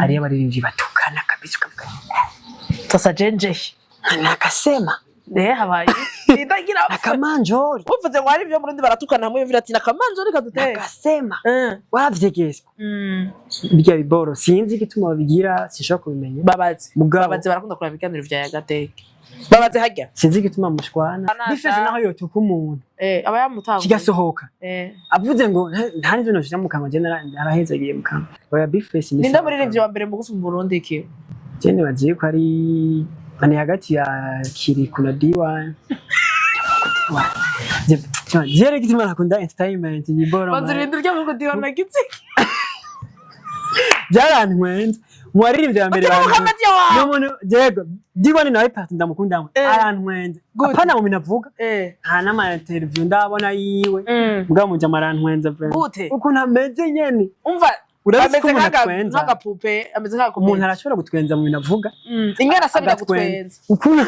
Hariyo abaririmbyi batukana kabisa, ukavuga: Sasa jenje "Nakasema." Habaye ndagira "Nakamanjori." Uvuze ngo hari ibyo mu Burundi baratukana hamwe, bivira ati "Nakamanjori kaduteye." "Nakasema." Waravyegeswa birya biboro, sinzi igituma babigira, sinshobora kubimenya. Babaze. Mugabo Babaze, barakunda kuraba ibiganiro vya Yagateke, babaze harya. Sinzi igituma mushwana. Anasha. B-Face naho yotuka umuntu, aba yamutanguye, kigasohoka, avuze ngo nta n'ivyo noshira mu kanwa, je narahezagiye mu kanwa. Oya, B-Face ni Ninde sawa. muririmbyi wa mbere mugufi mu Burundi iki? Je nibaza yuko ari ni hagati ya Kiriku na D1. Je rero igituma nakunda entertainment ni boro. Banza urinde urya mugu diwana gitsi. Byarantwenze mu baririmbyi ba mbere Utari bantwenze. Muhammad wawe. Ni umuntu yego, D1 nawe parti ndamukunda, arantwenze. Gute? Apana mu bintu avuga, nta n'ama interview ndabona yiwe, mugabo mujama arantwenza vraiment. Gute? Ukuntu ameze nyene. Umva. Urabizi ko Ameze umuntu atwenza. nk'agapupe, ameze nk'agapupe. Umuntu arashobora gutwenza mu bintu avuga. Ingana asabira Agatwenza. gutwenza. Ukuntu